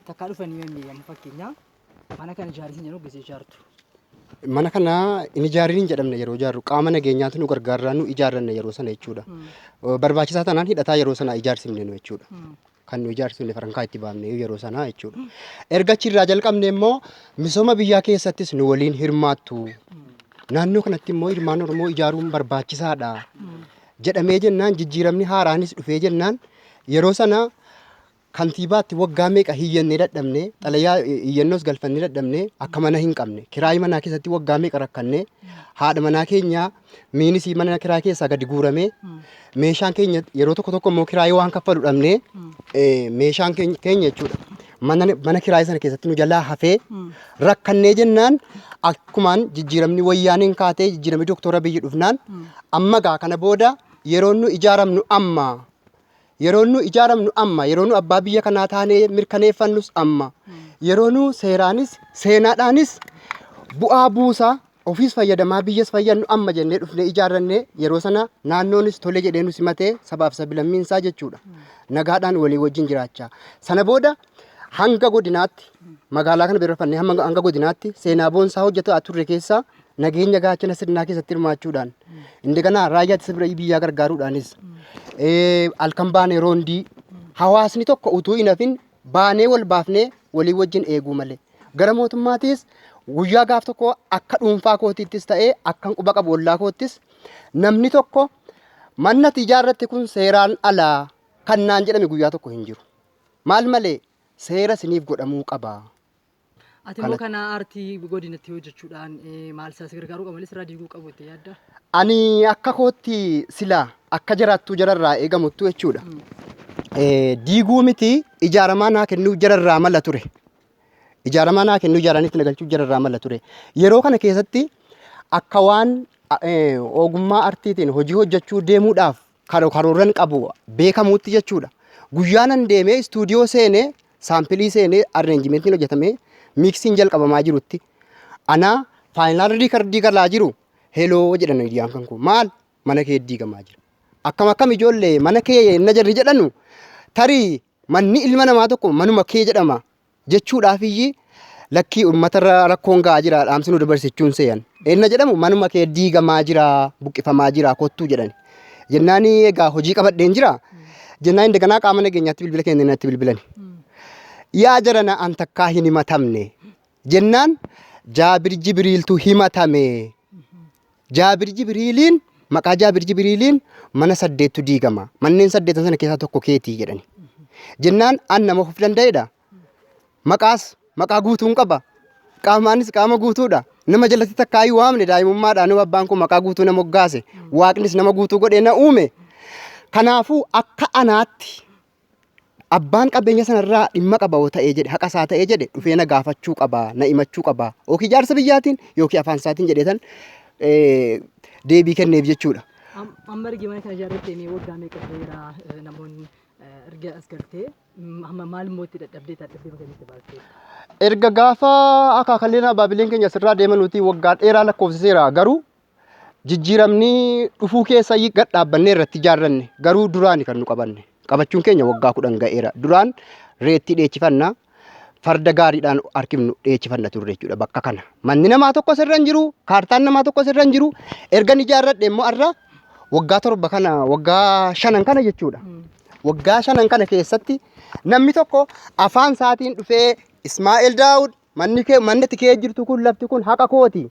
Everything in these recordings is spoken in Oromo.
Takkaa dhufanii mee amma fakkeenyaa mana kana ijaarri jedhu gisee ijaartu. Mana kana hin ijaarrin hin jedhamne yeroo ijaarru qaama nageenyaatu nu gargaarraa nu ijaarranne yeroo sana jechuudha. Barbaachisaa taanaan hidhataa yeroo sana ijaarsifne nu jechuudha. Kan nu ijaarsifne farankaa itti baafne yeroo sanaa jechuudha. Erga achirraa jalqabne immoo misooma biyyaa keessattis nu waliin hirmaattu. Naannoo kanatti immoo ilmaan Oromoo ijaaruun barbaachisaadha jedhamee jennaan jijjiiramni haaraanis dhufee jennaan yeroo sana kantiibaatti waggaa meeqa hiyyannee dadhabne, xalayaa iyyannoos galfannee dadhabne, akka mana hin qabne, kiraayii manaa keessatti waggaa meeqa rakkanne, haadha manaa keenya miinisii mana kiraa keessaa gadi guurame, meeshaan keenya yeroo tokko tokko immoo kiraayii waan kaffalu dhabne, meeshaan keenya jechuudha. Mana kiraayii sana keessatti nu jalaa hafee rakkannee jennaan akkumaan jijjiiramni wayyaaneen kaatee jijjiiramni Dooktor Abiyyi dhufnaan amma gaa kana booda yeroo nu ijaaramnu amma. Yeroo nu ijaaramnu amma, yeroo nu abbaa biyya kanaa taanee mirkaneeffannus amma, yeroo nu seeraanis seenaadhaanis bu'aa buusaa ofiis fayyadamaa biyyas fayyadnu amma jennee dhufnee ijaarrannee yeroo sana naannoonis tole jedhee nu simatee sabaaf sablammiinsaa jechuudha. Nagaadhaan walii wajjin jiraachaa. Sana booda hanga godinaatti magaalaa kana bira fannee hanga godinaatti seenaa boonsaa hojjetaa turre keessaa nageenya gaachana sirnaa keessatti hirmaachuudhaan indeganaa raayyaa ittisa biyyaa gargaaruudhaanis halkan baanee roondii hawaasni tokko utuu hin hafin baanee wal baafnee walii wajjin eeguu malee gara mootummaatiis guyyaa gaaf tokko akka dhuunfaa kootiittis ta'ee akkan quba qabu ollaa koottis namni tokko manni ati ijaarratte kun seeraan alaa kan naan jedhame guyyaa tokko hin jiru. Maal malee seera isiniif godhamuu qaba. Ati immoo kana aartii godinatti hojjechuudhaan maal isaa si gargaaruu qaba malee sirraa diiguu qabu itti yaadda? Ani akka kootti silaa akka jaraattuu jararraa eegamuttu jechuudha. Diiguu miti ijaaramaa naa kennuu jararraa mala ture. Ijaaramaa naa kennuu ijaaranitti na galchuu jararraa mala ture. Yeroo kana keessatti akka waan ogummaa artiitiin hojii hojjechuu deemuudhaaf karoorran qabu beekamuutti jechuudha. Guyyaa nan deemee istuudiyoo seenee saampilii seenee arreenjimentiin hojjetamee miiksiin jalqabamaa jirutti anaa faayinaal riikardii galaa jiru heloo jedhan hiriyaan kan koo maal mana kee diigamaa jira. Akkam akkam ijoollee mana kee na jarri jedhanu tarii manni ilma namaa tokko manuma kee jedhama jechuudhaaf iyyii lakkii uummatarra rakkoon ga'aa jira dhaamsi nu dabarsichuun seeyan. Enna jedhamu manuma kee diigamaa jira buqqifamaa jira kottuu jedhani. Jennaan egaa hojii qabadheen jira. Jennaan indaganaa qaama nageenyaatti bilbila kennanii natti bilbilani. Yaa jarana an takkaa hin himatamne. Jennaan Jaabir Jibriiltu himatame. Jaabir Jibriiliin maqaa Jaabir Jibriiliin mana saddeettu diigama. Manneen saddeetan sana keessaa tokko keetii jedhani. Jennaan an nama of danda'edha. Maqaas maqaa guutuun qaba. Qaamaanis qaama guutuudha. Nama jalatti takkaayyuu waamne daa'imummaadhaan abbaan koo maqaa guutuu na moggaase. Waaqnis nama guutuu godhee na uume. Kanaafuu akka anaatti abbaan qabeenya sanarraa dhimma qaba yoo ta'ee jedhe haqa isaa ta'ee jedhe dhufee na gaafachuu qaba na himachuu qaba yookiin jaarsa biyyaatiin yookiin afaan isaatiin jedhee tan deebii kenneef jechuudha. Amma ergi mana kana ijaarrattee mee waggaa meeqa ta'eera namoonni erga as galtee amma maal immoo itti dadhabdee dadhabdee bakka itti baastee? Erga gaafa akaakaleen abaabileen keenya asirraa deeman nuti waggaa dheeraa lakkoofsiseera garuu jijjiiramni dhufuu keessa gad dhaabbannee irratti ijaarranne garuu duraani kan nu qabanne qabachuun keenya waggaa 10 ga'eera. Duraan reettii dheechifanna farda gaariidhaan harkifnu dheechifanna turre jechuudha bakka kana. Manni namaa tokko sirra hin jiru, kaartaan namaa tokko sirra hin jiru. Ergan ijaarradhe immoo har'a waggaa 7 kana waggaa 5 kana jechuudha. Waggaa 5 kana keessatti namni tokko afaan isaatiin dhufee Ismaa'eel Daawud manni kee manni ati kee jirtu kun lafti kun haqa kooti.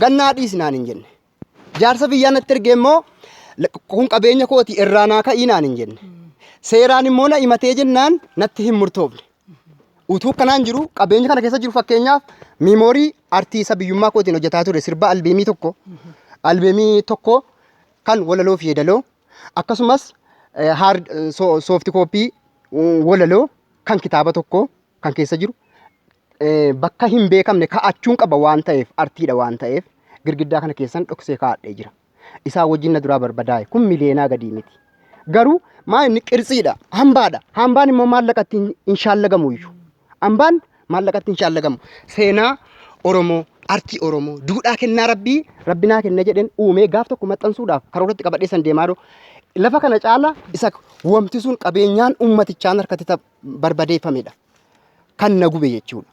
Gannaa dhiisi naan hin jenne. Jaarsa biyyaa natti ergee immoo kun qabeenya kooti irraa naa ka'ii naan hin jenne. Seeraan immoo na himatee jennaan natti hin murtoofne. Utuu akkanaan jiru qabeenya kana keessa jiru fakkeenyaaf miimoorii artii isa biyyummaa kootiin hojjetaa ture sirba albeemii tokko kan walaloo fi yeedaloo akkasumas soofti kooppii walaloo kan kitaaba tokko kan keessa jiru bakka hin beekamne kaa'achuun qaba waan ta'eef artiidha waan ta'eef girgiddaa kana keessan dhoksee kaa'adhee jira. Isaa wajjin na duraa barbadaa'e kun miliyeenaa gadii miti. Garuu maa inni qirtsiidha hambaadha. Hambaan immoo maallaqatti hin shaallagamu iyyuu. Hambaan maallaqatti hin shaallagamu. Seenaa Oromoo, artii Oromoo, duudhaa kennaa Rabbii, Rabbi naa kenne jedheen uumee gaaf tokko maxxansuudhaaf karooratti qabadhee san deemaa jiru. Lafa kana caala isa wamti sun qabeenyaan uummatichaan harkatti barbadeeffamedha. Kan na gube jechuudha.